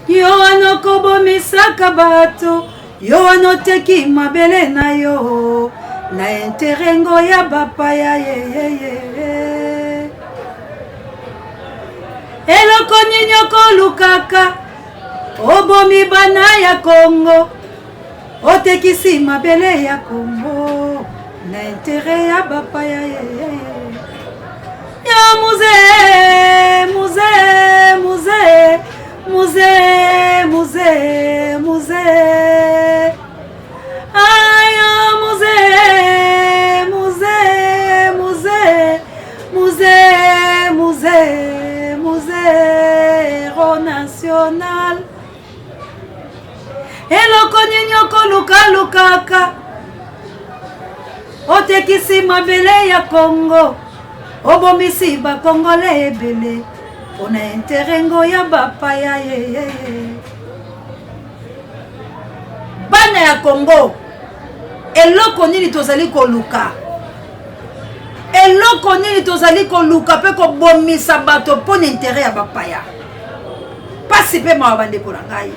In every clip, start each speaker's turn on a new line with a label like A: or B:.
A: Yo wana okobomisaka bato, yo wana oteki mabele na yo na interengo ya bapaya yeyeye. Eloko nini okolukaka, obomi bana ya Kongo, otekisi mabele ya Kongo na intere ya bapaya yeyeye. Ya muze muze muze muze muze muze aya muze muze muze muze muze muze héros national eloko nini okolukalukaka otekisi mabele ya kongo obomisi bakongole ebele mpona interengo ya bapaya yeyeye bana ya kongo eloko nini tozali koluka eloko nini tozali koluka mpe kobomisa bato mpo na intere ya bapaya mpasi mpe mawa bandeko na ngai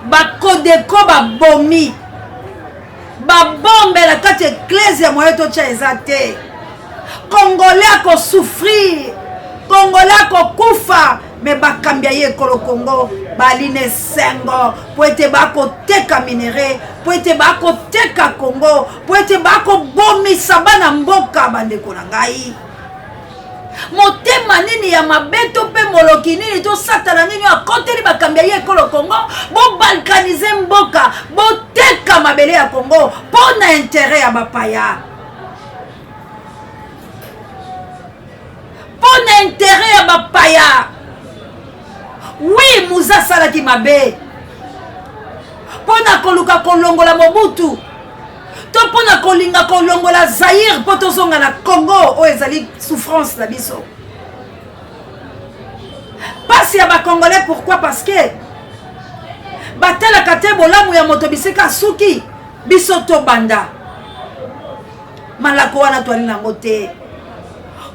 A: bakodeko babomi babombe na kati ya eklese ya moye totya eza te congolais akosouffrir congolais akokufa me bakambi ya ye ekolo congo bali na esengo mpo ete bakoteka minere mpo ete bakoteka congo mpo ete bakobomisa bana mboka bandeko na ngai motema nini ya mabe to mpe moloki nini to satana nini oyo akoteli bakambi ya ye ekolo congo bobalkanize mboka boteka mabele ya congo mpo na intere ya bapaya mpo na intere ya bapaya wi muza asalaki mabe mpo na koluka kolongola mobutu to mpo na kolinga kolongola zaire mpo tozonga na congo oyo ezali souffrance na biso mpasi ya bacongolais pourquoi parce que batalaka te bolamu ya moto bisika asuki biso tobanda malako wana toali nango te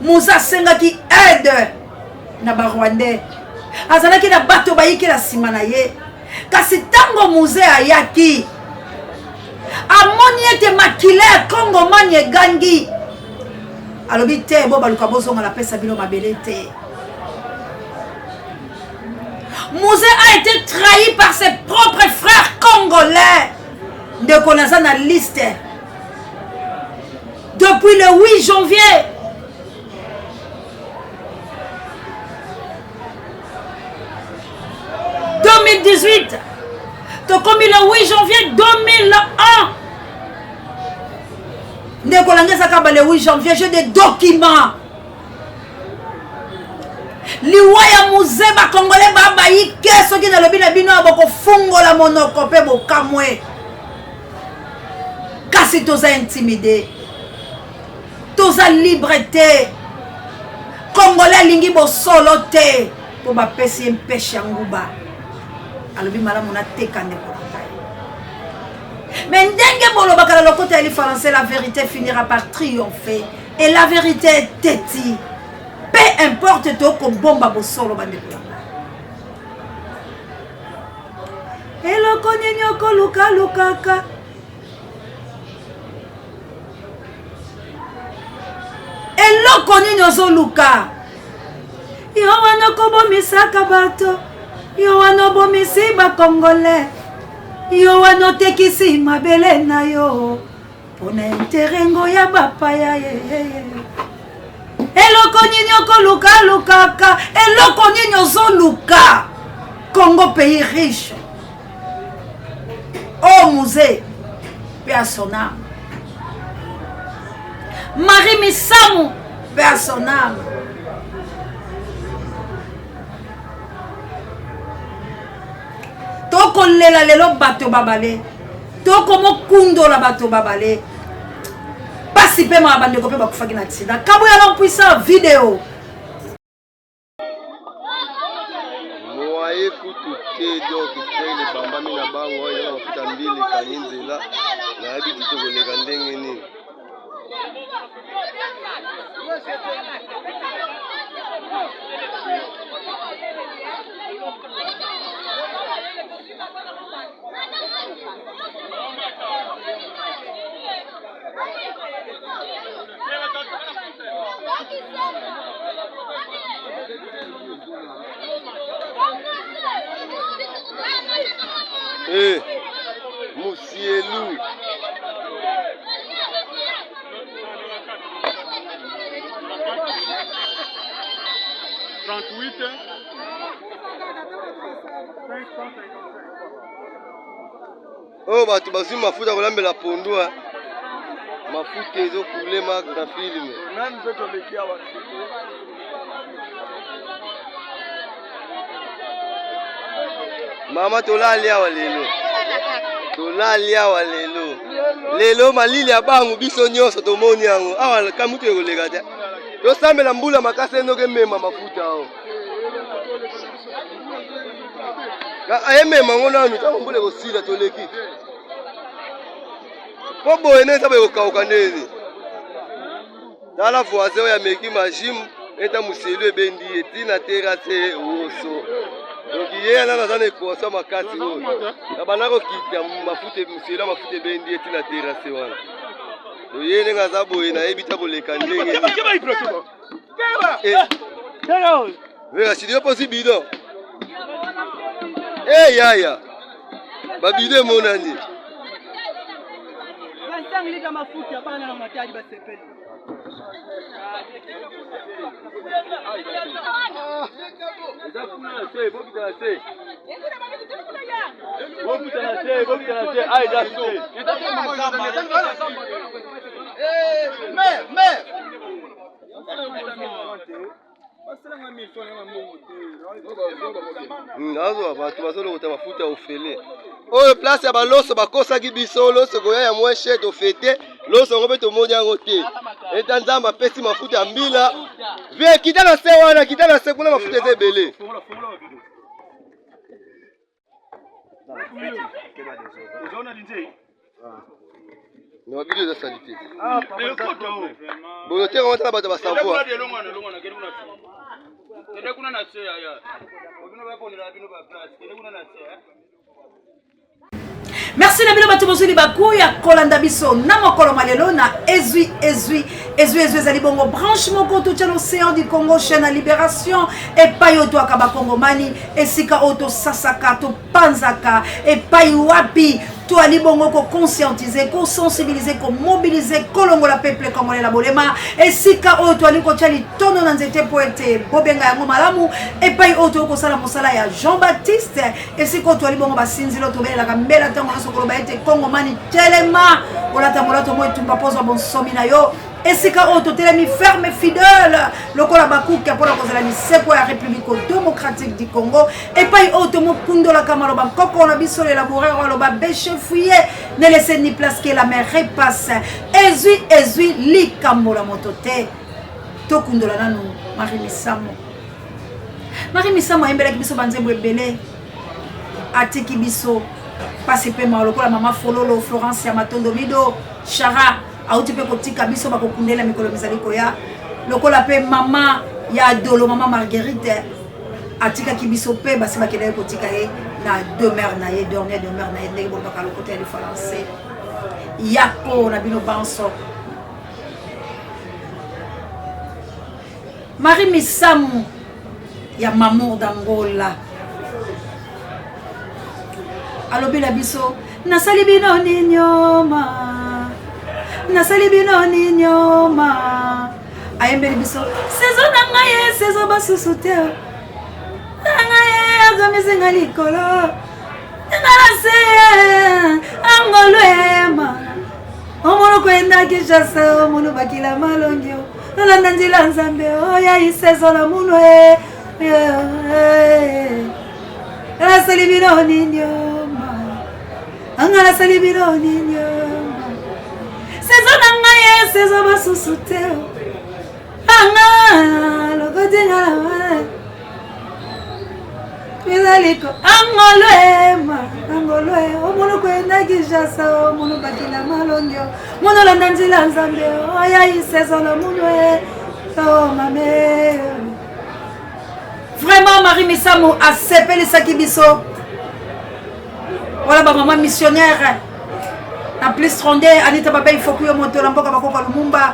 A: musa asengaki aide na barwandais azalaki na bato bayike na nsima na ye kasi ntango muze ayaki amoni ete makila ya kongomani egangi alobi te bo baluka bozonga napesa bino mabele te muze a été trahi par ses propres frères congolais ndeko naza na liste depuis le 8 janvier 2018 tokomi le 8 janvier 2001 ndeko na ngai ezaka ba le 8 janvier j'ai des documents liwa ya muze bakongole babayike soki nalobi na bino ya bokofungola monoko mpe bokamwe kasi toza intimide toza libre te congolais alingi bosolo te mpo bapesi ye mpeshe ya nguba alobi malamu nateka ndeko na ngai me ndenge bolobaka na lokota ya lifalanse la vérité finira par triompher et la vérité est teti peu importe tokobomba bosolo bandeko na ngai eloko nini okolukalukaka eloko nini ozoluka yo wana okobomisaka bato yo wana obomisi bakongole yo wana otekisi mabele na yo mpona interengo ya bapaya yeyeye eloko nini okolukalukaka eloko nini ozoluka congo pays riche Oh Mouze, paix à son âme. Marie Misamu, paix à son âme. tokolela lelo bato babale tokomokundola bato babale pasi mpe maa bandeko mpe bakufaki na accident kaboya l'empuissant video
B: moye kutu te donc frene ebambami na bango eza na mafuta mbila ekangi nzela nayebi te tokoleka ndenge nini Eh, musielu. Oyo bato bazwi mafuta kolambela pondu eh. Mafuta ezokule maka na filme.
C: Nani mpe toleki awa
B: Mama tolali awa lelo, tolali awa lelo, lelo malili ya bangu biso nyonso tomoni yango awa, kamutu ekoleka te. Tosambela mbula makasi enoki emema mafuta awa, emema yango nanu, ntango mbula ekosila toleki mpo boye nde eza boye kokauka ndeni. Tala voisin oyo ameki majim eta muselu ebendi ye ti na terrasse woso. Donc ye nana aza na equation makasi oyo. Na banda kokita mafuta muselu ya mafuta ebendi ye ti na terrasse wana. Donc ye ndenge aza boye nayebi ta koleka ndenge. Eh. Vera sidi yo posi bidon. Eh yaya. Ba bidon emonani.
D: 25 litres mafuta bana na Matadi basepeli.
B: Eza kuna na se, bokita na se. Bokita na se, bokita na se. Ah, eza se.
C: Mais, mais.
B: Nazwa bato bazolokota mafuta ofele oyo place ya baloso bakosaki biso loso koya ya moins cher tofete loso yango mpe tomoni yango te eta nzambe apesi mafuta ya mbila vie kita na se wana kita na se kuna mafuta eza ebele Na babili eza salite. Boyo te wana bato ba savoir.
C: Kende kuna na se yaya. Bino ba ponela bino ba place. Kende kuna na se.
A: Merci na bino bato bozwi libaku ya kolanda biso na mokolo mwa lelo na ezwi ezwi ezwi ezwi ezali bongo branche moko totya l'océan du Congo chaîne ya libération epai oyo twaka bakongomani esika oyo tosasaka topanzaka epai wapi toali bongo koconscientize kosensibilize komobilize kolongola peuple congolais na bolema esika oyo toali kotya litono na nzete mpo ete bobenga yango malamu epai oyo toyei kosala mosala ya Jean Baptiste esika oyo toali bongo basinzilo tobelelaka mbela ntango nyonso koloba ete kongomani telema olata molato mo etumba mpo ozwa bonsomi na yo esika oyo totelemi ferme fidèle lokola bakuke mpo na kozala lisekwa ya République démocratique du Congo epai oyo tomokundolaka maloba nkoko na biso le laboureur aloba beche fouille ne laisse ni place que la mer repasse ezwi ezwi likambo la moto te tokundola nanu Marie Misamu. Marie Misamu ayembelaki biso banzembo ebele atiki biso pasi mpe mawa lokola mama Fololo Florence ya Matondo Mido Chara auti mpe kotika biso bakokundela mikolo mizali koya lokola mpe mama ya Adolo mama Marguerite atikaki biso mpe basi bakendaki kotika ye na demeure na ye dernier demeure na ye ndenge bolobaka lokota ya lifalanse yako na bino banso. Marie Misamu ya Mamour d'Angola alobi na biso nasali bino ninyoma nasali bino ninyoma ayembeli biso saison na ngai ye saison basusu te na ngai ye akomisi ngai likolo nga na se angolwema omona koenda Kinshasa omona bakila malongi olanda nzela nzambe oya isezo na munu e nasali bino nini anga nasali bino nini sezo na ngai ye sezo basusu te anga lokoti nga na ezaliko angolwema angolwe omona koenda Kinshasa omona bakila malongio mona olanda nzela nzambe oya isezo na munu e o mame. Vraiment Marie Misamu asepelisaki biso wala bamama missionnaire na plus 32 Anita Babei Fokuyo moto na mboka bakoka Lumumba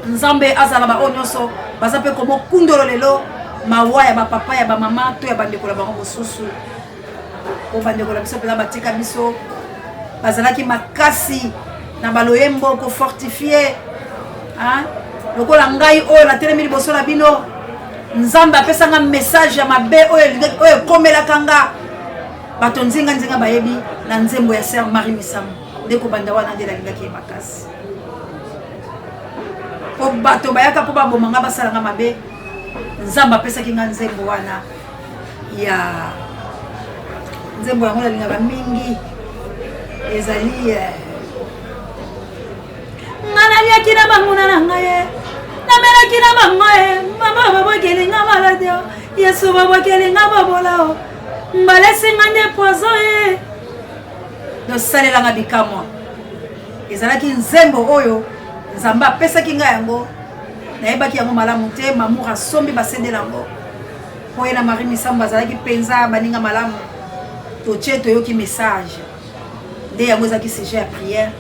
A: nzambe azala baoyo nyonso baza mpe komokundolo lelo mawa ya bapapa ya bamama to ya bandeko na bango mosusu. Po bandeko na biso mpenza batika biso bazalaki makasi na baloyembo kofortifie lokola ngai oyo natelemi liboso na bino nzambe apesa nga message ya mabe oyo ekomelaka nga bato nzinga nzinga bayebi na nzembo ya sœur Marie Misamu nde kobanda wana nde nalingaki ye makasi po bato bayaka mpo baboma nga basala nga mabe nzambe apesaki nga nzembo wana ya nzembo yango nalingaka mingi ezali eh, nga naliaki na banguna na ngai eh. namelaki na bango e mama babwakeli nga maladi o yesu babwakeli nga babola o mbalesi nga nde poison e dosalelanga bikamwa ezalaki nzembo oyo nzambe apesaki ngai yango nayebaki yango malamu te mamour asombi basendela yango mpo ye na marie misambo bazalaki mpenza baninga malamu totie toyoki message nde yango ezalaki sujet ya prière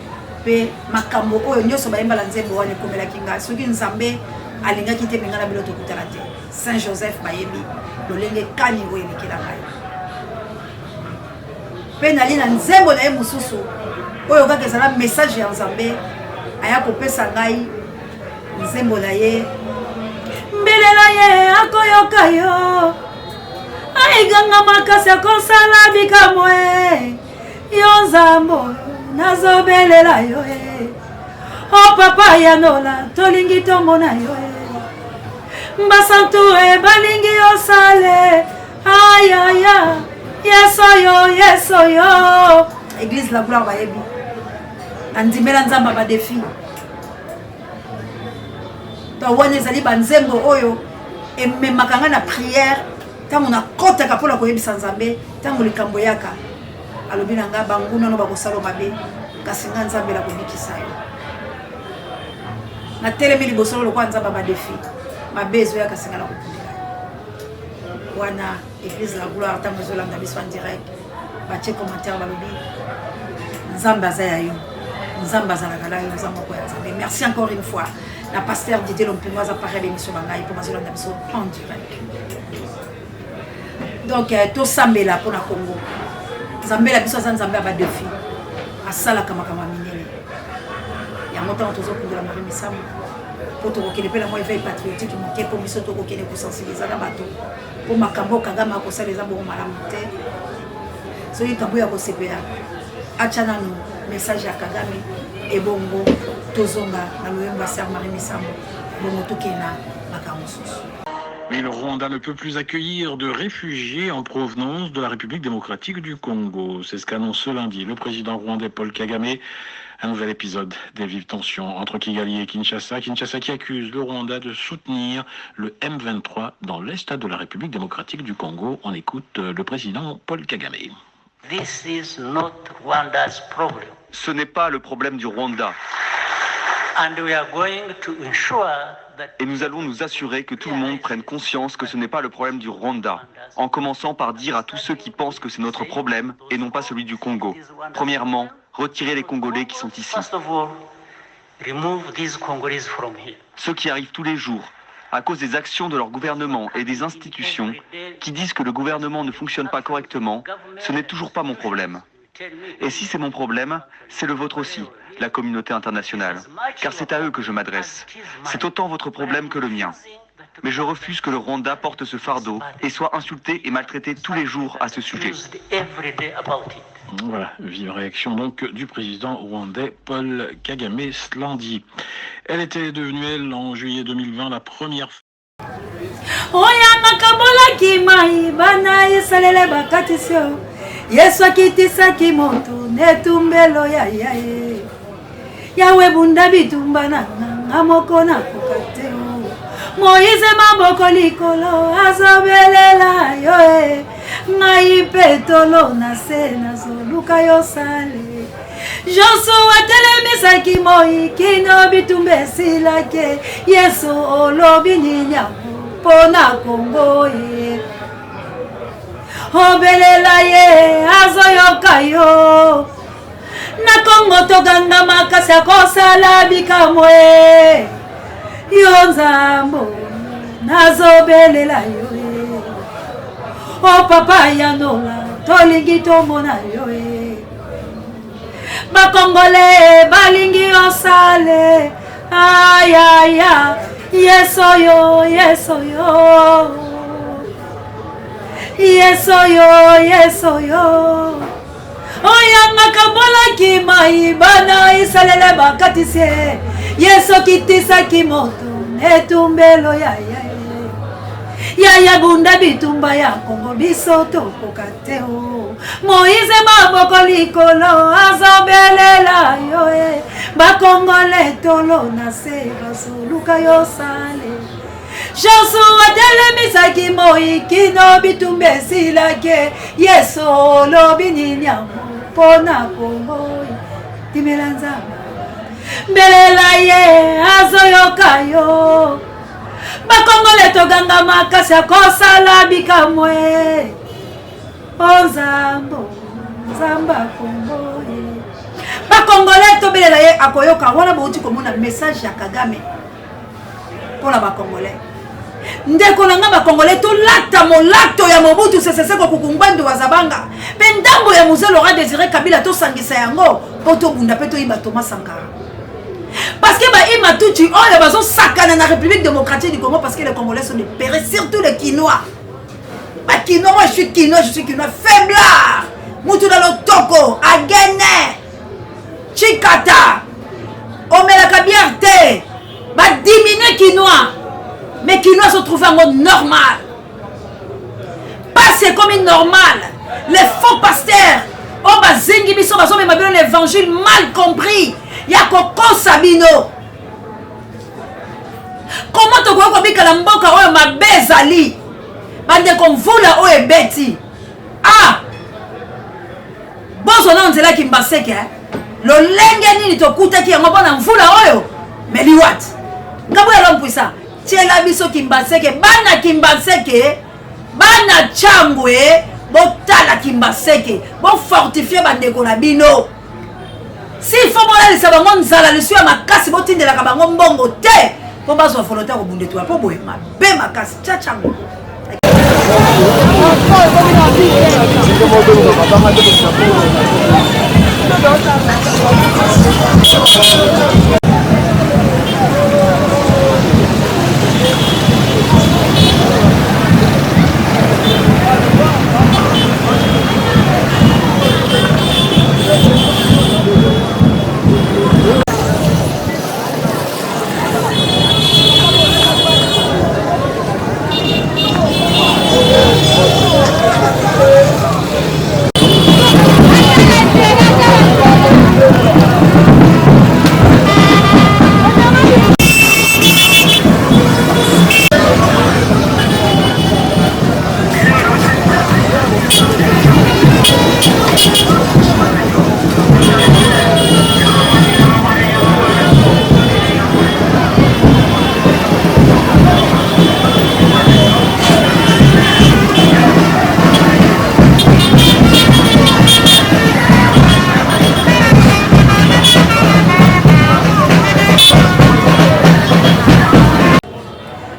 A: mpe makambo oyo nyonso bayembala nzembo wana ekomelaki ngai soki nzambe alingaki te menga na bino tokutana te saint joseph bayebi lolenge kani oyo elekela ngai mpe nali na nzembo na ye mosusu oyo kaka ezala message ya nzambe aya kopesa ngai nzembo na ye mbelela ye akoyoka yo aiganga makasi akosala bikamwa e yo nzambo nazobelela yo e o papa yanola tolingi tomona yo e basantu e balingi osale ayaya yesoyo yesoyo eglise la gloire bayebi nandimela nzambe ya badefi to wana ezali banzembo oyo ememaka ngai na prière ntango nakɔtaka mpo na koyebisa nzambe ntango likambo eyaka alobi na ngai banguna no bakosala mabe kasi ngai nzambe nakobikisa yo natelemi liboso lokola nzambe ya badefi mabe ezoya kasi ngai nakobundela yo wana eglise la gloire ntango ezolanda biso en direct batie commentaire balobi nzambe aza ya yo nzambe azalaka na yo oza moko ya nzambe merci encore une fois na pasteur didier lompingo aza pareil émission na ngai mpo bazolanda biso en direct donc euh, tosambela mpo na congo nzambe na biso aza nzambe ya badefi asalaka makambo ya minene yango ntango tozokundola marie misamu mpo tokokende mpe na mwa eveil patriotique moke mpo biso tokokende kosensibiliza na bato mpo makambo oyo kagame akosala eza bongo malamu te soki kambo ya kosepela atya nanu message ya kagame ebongo tozonga na loyembo ya sœur marie misambo bongo tokenda makambo mosusu
E: Mais le Rwanda ne peut plus accueillir de réfugiés en provenance de la République démocratique du Congo. C'est ce qu'annonce ce lundi le président rwandais Paul Kagame. Un nouvel épisode des vives tensions entre Kigali et Kinshasa. Kinshasa qui accuse le Rwanda de soutenir le M23 dans l'est de la République démocratique du Congo. On écoute euh, le président Paul Kagame.
F: This is not Rwanda's problem.
G: Ce n'est pas le problème du Rwanda.
F: And we are going to ensure that
G: Et nous allons nous assurer que tout le monde prenne conscience que ce n'est pas le problème du Rwanda, en commençant par dire à tous ceux qui pensent que c'est notre problème et non pas celui du Congo. Premièrement, retirez les Congolais qui sont ici.
F: First of all, remove these Congolese from here.
G: Ceux qui arrivent tous les jours, à cause des actions de leur gouvernement et des institutions qui disent que le gouvernement ne fonctionne pas correctement, ce n'est toujours pas mon problème. Et si c'est mon problème, c'est le vôtre aussi, la communauté internationale, car c'est à eux que je m'adresse. C'est autant votre problème que le mien. Mais je refuse que le Rwanda porte ce fardeau et soit insulté et maltraité tous les jours à ce sujet.
F: Used every day about it.
E: Voilà, vive réaction donc du président rwandais Paul Kagame ce lundi. Elle était devenue, elle, en juillet 2020, la première
A: oyo nakabolaki mai bana esalele bakatisi yo yesu akitisaki moto na etumbelo ya ya ye yawe bunda bitumba na nga moko nakoka te o moize maboko likolo azobelela yo e ngai mpe tolo na se nazoluka yo sale Josua atelemisaki moi kino bitumba esilaki Yesu olobi nini yango mpo na Kongo ye obelela ye azoyoka yo na Kongo toganga makasi akosala bikamwe yo nzambo nazobelela yo o papa yanola. Tolingi tomona yo e. Bakongole balingi osale ayaya yesoyo yesoyo yesoyo yesoyo oyanga kabolaki mai bana isalele bakatisi ye soki tisaki moto etumbelo ya ye yaya bunda bitumba ya kongo biso tokoka te o moize maboko likolo azobelela yo e bakongole tolo na se bazoluka yo sale Josua atelemisaki moi kino bitumba esilaki. Yesu olobi nini yango mpo na Kongo? Timela Nzambe, belela ye azoyoka yo. Bakongole toganga makasi akosala bikamwe. O Nzambo, Nzambe Kongo ye. Bakongole tobelela ye akoyoka. Wana bouti komona message ya Kagame. mpo na bacongolais ndeko na nga bacongolais tolata molato ya mobutu sese seko kuku ngbendu wazabanga mpe ndambo ya muse laurent désiré kabila tosangisa yango mpo tobunda mpe toyiba thomas sankara parce que baima tuti oyo bazosakana na république démocratique du congo parce que les congolais sont des pérés surtout les kinois bakinois moi je suis kinois je suis kinois faiblard mutu na lotoko agene Chikata omelaka bière te ba diminue kinois mais kinois azo trouve yango normal pasi ekomi normal les faux pasteurs oyo bazingi biso bazomema bino na évangile mal compris ya kokosa bino koma tokoki kobikala mboka oyo mabe ezali bandeko mvula oyo ebeti ah Bozwa nano nzela Kimbaseke eh? Lolenge nini tokutaki yango mpo na mvula oyo mais liwat ngabo ya l'homme puissant tiela biso Kimbaseke bana Kimbaseke bana Chambwe botala Kimbaseke bofortifie bandeko na bino s'il faut bolalisa bango nzala lisu ya makasi botindelaka bango mbongo te mpo bazwa volonté ya kobunda etuka mpo boye mabe makasi tya chango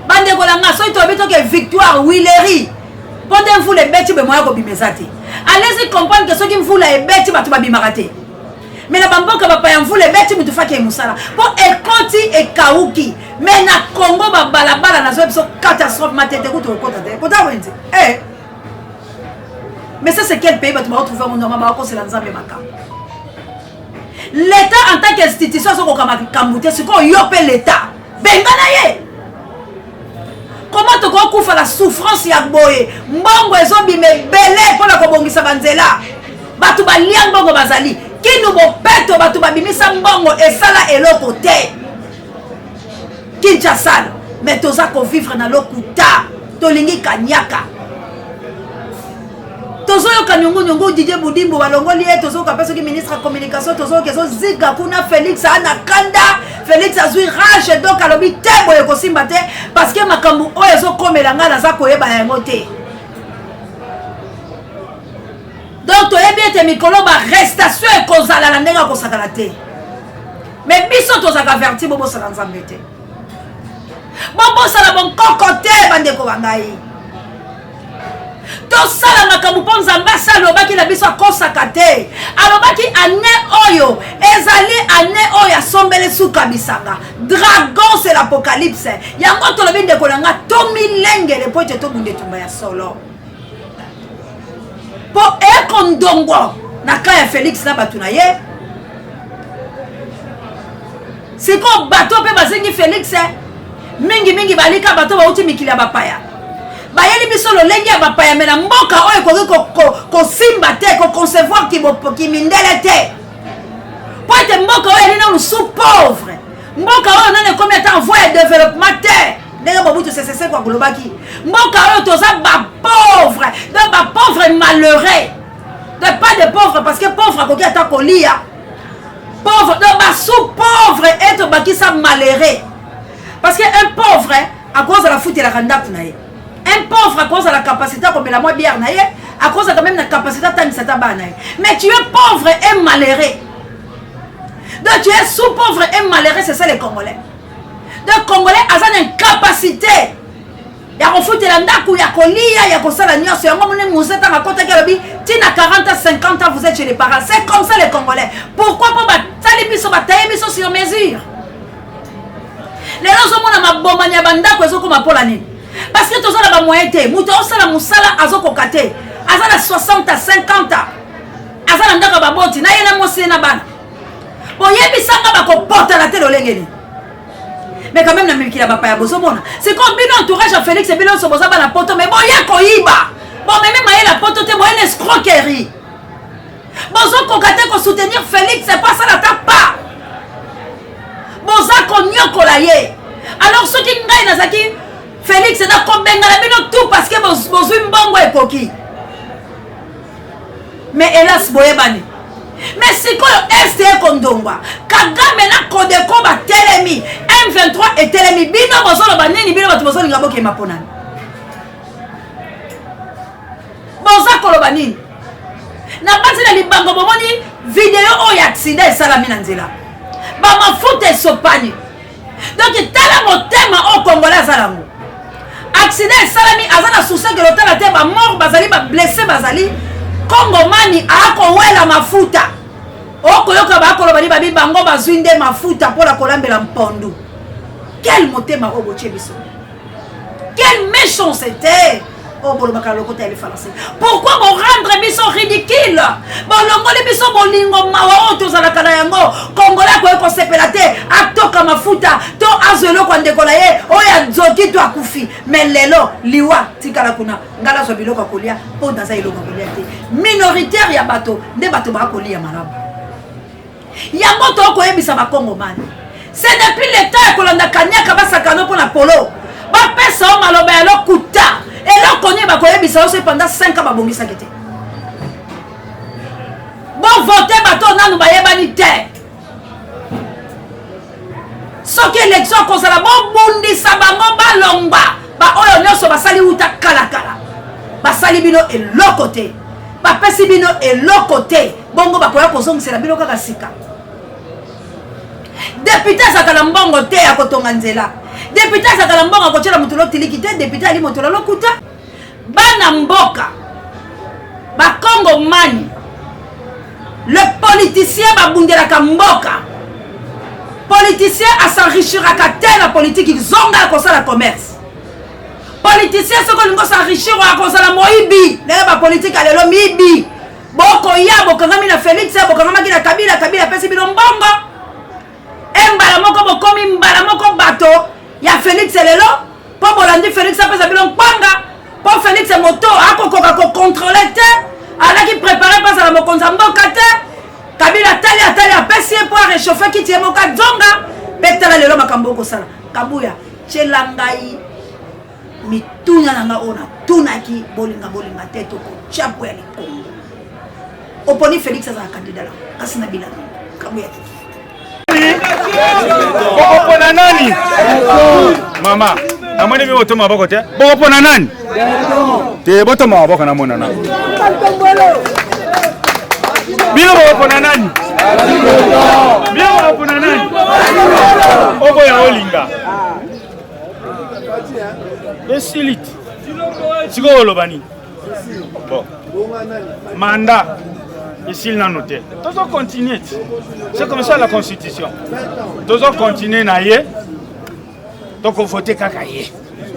A: Bandeko na nga soki toyebi toke victoire wileri mpo nde mvula ebeti boye moya kobima eza te allez-y comprendre que soki mvula ebeti bato babimaka te me na bamboka bapaya mvula ebeti motu faki ye mosala mpo ekoti ekauki me na congo babalabala nazwa biso catastrophe matete kutu okota te kota wenze eh. mais ça c'est quel pays bato baotrouve yango normal bakosela nzambe makambo l'état en tant qu'institution azokoka makambo te sikoyo yo mpe l'état bengana ye Comment tokoki kufa na souffrance ya boye? Mbongo ezobima ebele mpo na kobongisa banzela, bato balia mbongo bazali kinu bopeto, bato babimisa mbongo esala eloko te. Kinshasa, mais toza kovivre na lokuta, tolingi kanyaka tozoyoka nyongo Didier Budimbu balongoli ye, tozoyoka mpe soki ministre ya communication, tozoyoka ezozika kuna Felix aa na kanda, Felix azwi rage donc alobi te boye kosimba te parce que makambo oyo ezokomela ngai naza koyeba yango te. Donc toyebi ete mikolo ba arrestation ekozala na ndenge akosakana te, mais biso tozalaka averti, bobosana Nzambe te, bobosana bonkoko te bandeko ba ngai. Tosala makambo mpo Nzambe asi alobaki na biso, akosaka te. Alobaki ane oyo ezali ane oyo asombeli suka bisanga. Dragon c'est l'apocalypse. Yango tolobi ndeko na nga, tomilengele mpo ete tobunda etumba ya solo. Mpo ekondongwa na ka ya Felix na bato na ye. Sikoyo bato mpe bazengi Felix mingi mingi balika bato bauti mikili ya bapaya bayeli biso lolenge ya bapaya me na mboka oyo ekoki kosimba te koconcevoir kimindele te mpo ete mboka oyo eli nanu sous pauvre mboka oyo nanu ekomi ata en voie ya développement te ndenge Mobutu Sese Seko akolobaki mboka oyo toza bapauvre donc bapauvre malheureux donc pas de pauvre parce que pauvre akoki ata kolia pauvre donc ba sous pauvre et tobakisa malheureux parce que un pauvre akozala afutelaka ndako na ye un pauvre akozala capacité akomela mwa bière na ye akozala quand même na capacité atangisa ata bana na ye mais tu es pauvre et malheureux donc tu es sous pauvre et malheureux c'est ça les congolais donc congolais aza na incapacité ya kofutela ndako ya kolia ya kosala nyonso yango moni muse ntango akotaki alobi ntina 40 ans 50 ans vous êtes chez les parents c'est comme ça les congolais pourquoi mpo batali biso bataye biso sur mesure lelo ozomona mabomani ya bandako ezokoma mpola nini parce que toza na bamoyen te moto aosala mosala azokoka te aza na 60 à 50 ans aza na ndako ya baboti na ye na mwasi ye na bana boyebisanga bakopotana te lolenge nini mais quand même na mikili ya bapaya bozomona sikoyo bino entourage ya Félix bino nyonso boza bana poto mais boye koyiba bomemi mayele ya poto te boye na escroquerie bozokoka te kosoutenir Félix po asala ata pa boza konyokola ye alors soki ngai nazalaki Félix nakobengana bino tout parce que bozwi mbongo ekoki mais hélas boyebani mais sikoyo este ekondongwa Kagame na Codeco batelemi M23 etelemi bino bozoloba nini bino bato bozolinga bokema mponani boza koloba nini na basi na libango bomoni video oyo ya accident esalami na nzela bamafuta esopani donc tala motema oyo congolais aza nango accident esalami aza na souci ke lotala te bamort bazali bablesse bazali kongomani akowela mafuta okoyoka bakoloba ni babi bango bazwi nde mafuta mpo na kolambela mpondu quel motema oyo botie biso quelle méchanceté oyo bolobaka lokota ya lifalanse pourquoi borendre biso ridicule bolongoli biso bolingo mawa oyo tozalaka na yango congolais akoki kosepela te atoka mafuta to azwa eloko ya ndeko na ye oyo azoki to akufi mais lelo liwa tikala kuna ngai nazwa biloko ya kolia mpo naza eloko ya kolia te minoritaire ya bato nde bato bakolia malamu yango tokoyebisa bakongomani ce n'est plus le temps ya kolanda kaniaka basakano mpo na polo bapesa yo maloba ya lokuta eloko nini bakoyebisa yo soki pendant 5 ans babongisaki te bovote bato nanu bayebani te soki election akozala bobundisa bango balongwa baoyo nyonso basali wuta kalakala basali bino eloko te bapesi bino eloko te bongo bakoya kozongisela bino kaka sika depute azalaka na mbongo te ya kotonga nzela depute azalaka na mbongo akotyela moto lotiliki te depute ali moto na lokuta bana mboka bakongomani le politicien babundelaka mboka politicien asenrichiraka te na politiki zonga ya kosala commerce politicien soki olingi osenrichir akozala moyibi ndenge bapolitike ya lelo miyibi bokoya bokangami na Felix bokangamaki na Kabila Kabila apesi bino mbongo e mbala moko bokomi mbala moko bato ya Felix lelo mpo bolandi Felix apesa bino nkwanga mpo Felix moto akokoka kokontrole te alaki prepare mpo azala mokonzi ya mboka te Kabila atali atali apesi ye mpo arechauffe kiti ye moko azonga mpe tala lelo makambo okosala Kabuya tyela ngai mituna na ngai oyo natunaki bolinga bolinga te tokotya mpo ya likongo oponi Felix azala kandida na kasi na bilanga Kabuya te
C: bokopona nani mama namoni mpe botoma maboko te bokopona nani te botoma maboko namonana bino bokopona nani bino bokopona nani oboya olinga esili te sikoyo oloba nini? Bon. Mandat esili nano te. Tozo continuer. C'est comme ça la constitution. Tozo continuer na ye. Toko voter kaka ye.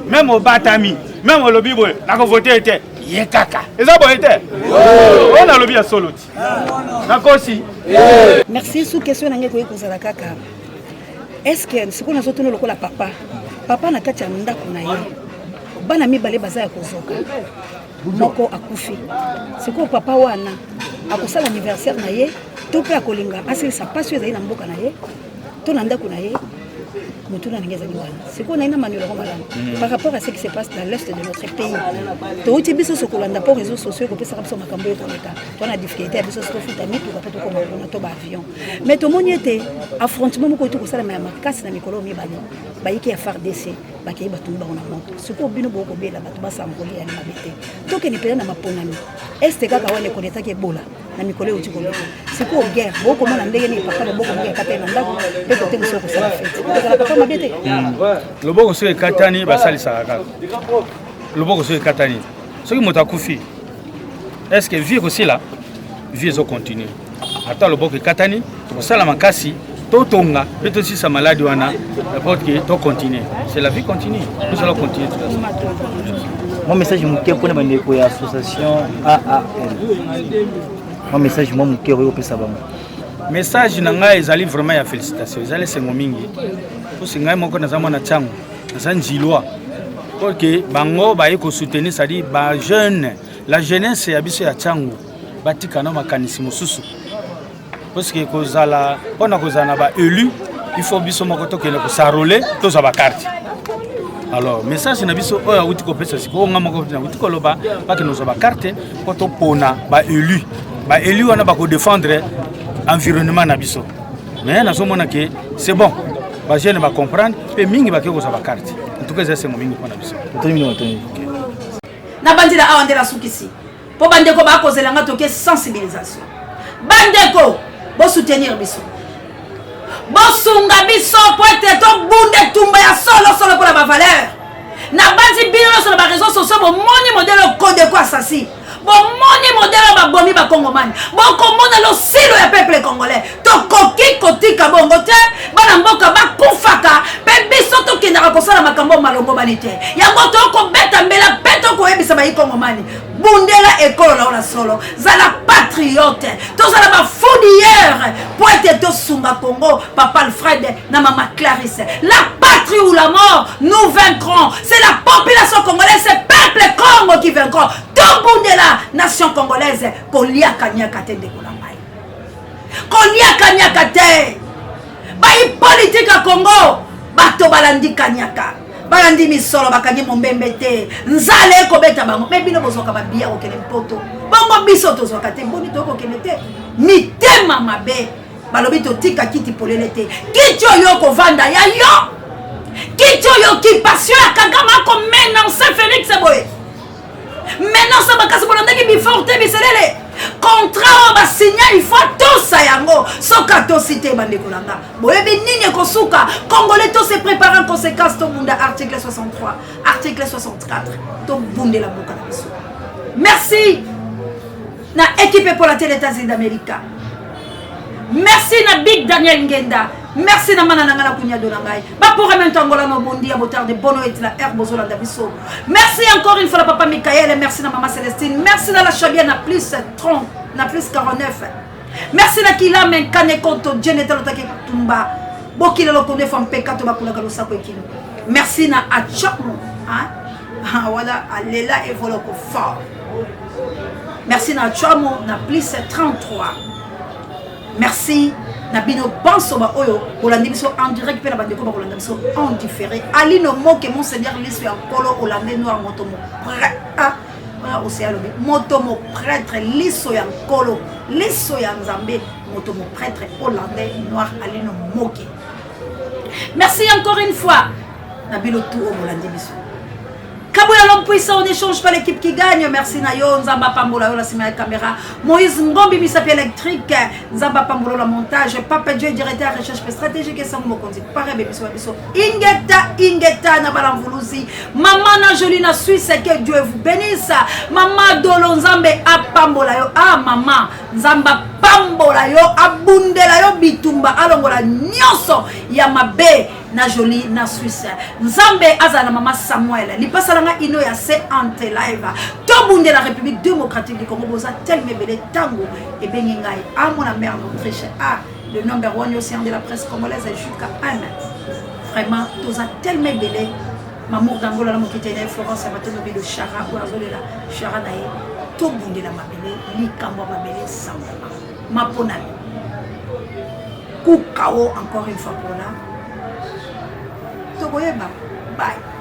C: Même obatami, même olobi boye, nako voter te. Ye kaka. Eza boye te? Oyo nalobi ya solo ti. Nakosi.
A: Merci sous question na ngai ekoki kozala kaka est-ce que sikoyo nazotuna lokola papa papa na kati ya ndako na ye bana mibale baza ya kozoka moko akufi sikoyo papa wana akosala anniversaire na ye to mpe akolinga asilisa mpasi oyo ezali na mboka na ye to na ndako na ye motuna ndenge ezali wana sikoyo naye na manuel yango malamu mm. par rapport à ce qui se passe dans l'est de notre pays touti biso so kolanda mpo réseau sociaux ekopesaka biso makambo oyo koleka to na difficulté ya biso so tofuta mituka mpo tokoma kuna to baavion mais tomoni ete affrontement moko euti kosalama ya makasi na mikolo mibale bayiki ya fardc bakei batumbi bango na moto sikoyo bino bokobela bato basangoli yani mabe te tokende mpenza na maponami este kaka wana ekonetaki ebola na mikolo euti koleka sikoyo guerre bokomona ndenge nini papa loboko moko ekatani na ndako mpe kote mosusu okosala fete kozala papa mabe te hmm.
C: loboko soki ekatani basalisaka kaka loboko soki ekatani soki moto akufi est ce que vie ekosila vie ezocontinue ata loboko ekatani tokosala makasi totonga mpe tosisa maladi wana porte ke tocontinue c'est la vie continue nous allons continuer tout ça
H: mwa message moke mpona bandeko ya association aal mwa message mwa moke oyo opesa bango
C: message na ngai ezali vraiment ya félicitation ezali esengo mingi mposi ngai moko naza mwana ntango naza njilwa mpo ke bango baye kosoutenir cestadire bajeune la jeunesse ya biso ya ntango batika na makanisi mosusu puisque kozala mpo na kozala na ba élu il faut biso moko tokende kosarole tozwa bakarte alors message na biso oyo awuti kopesa sikoyo nga moko nauti koloba bakende kozwa bakarte mpo topona baélu baélu wana bakodefendre environnement na biso mais nazomona ke c'est bon bajeune bacomprendre mpe mingi bakei kozwa bakarte en tout cas eza esengo mingi mpo na biso
A: nabandela awa nde nasukisi mpo bandeko bakozela nga toke sensibilisation bandeko bosoutenir biso bosunga biso mpo ete tobunda etumba ya solosolo mpo na bavaleur nabanzi bino nyonso na bareseau sociaux bomoni modele okodeko asasi bomoni modele oyo babomi bakongomani bokomona losilo ya peuple congolais tokoki kotika bongo te bana mboka bakufaka mpe biso tokendaka kosala makambo malongobani te yango tokobeta mbela mpe tokoyebisa bayi kongomani bundela ekolo na yo na solo zala patriote tozala bafoudilleur mpo ete tosunga congo papa alfred na mama clarisse la patrie ou la mort nous vaincrons c'est la population congolaise c'est peuple congo qui vaincront tobundela nation congolaise koliaka niaka te ndeko na ngai koliaka niaka te bayi politike ya congo bato balandi kaniaka balandi misolo bakangi mombembe te nzala ekobeta bango me bino bozwaka babiya kokende mpoto bongo biso tozwaka te boni toyei kokende te mitema mabe balobi totika kiti polele te kiti oyo okovanda ya yo kiti oyo occupation ya kagame akomenance felix boye Maintenant makasi bolandaki before te biselele contrat oyo basinya il faut atosa yango soki atosi te bandeko na nga boyebi nini ekosuka congolais to se prépare en conséquence tobunda article 63 article 64 tobundela mboka na biso merci na équipe epola te l'états-unis d'amérique merci na big daniel ngenda merci na mana na ngai na kunyado na ngai bapora mento angola no bondi ya botarde bono eti na air bozolanda biso merci encore une fois na papa michael merci na mama celestine merci na la chabia na plus 30 na plus 49 merci na kilame nkane konto jeneta lotaki tumba bokila lokondo efa mpeka to bakulaka losako ekilo merci na achomo ah, wana alela evoloko fort merci na achomo na plus 33 merci na bino banso baoyo bolandi biso en direct mpe na bandeko bakolanda biso en différé alino moke monseigneur liso ya nkolo olande noir moto mopre ah, wana osea alobi moto moprêtre liso ya nkolo liso ya nzambe moto moprêtre hollandais noir alino moke merci encore une fois na bino tu oyo bolandi biso kaboya. Tout-Puissant, on n'échange pas l'équipe qui gagne. Merci na yo, Nzamba Pambola, yo la sima ya caméra. Moïse Ngombi, Misapi électrique, Nzamba Pambola, la montage. Papa Dieu, directeur recherche stratégique et sango mokonzi. Pare biso biso. Ingeta, Ingeta, na balamvuluzi. Maman na jolie na Suisse, que Dieu vous bénisse. Maman Dolo Nzambe apambola yo. Ah maman, Nzamba pambola yo, abundela yo bitumba, alongola nyonso ya mabe na jolie na Suisse. Nzambe azala na mama Samuel. Lipasa na nga ino ya se ante live. Tobundela République démocratique du Congo boza tellement ebele tango ebengi ngai. Ah mon mère d'Autriche. Ah le number one océan de la presse congolaise jusqu'à un. Vraiment toza tellement ebele. Mamour d'Angola na mokite na ye Florence ya Matondo Bilo Shara oyo azolela Shara na ye tobundela mabele likambo ya mabele sangoma maponami kukao encore une fois pour là tokoyeba bye.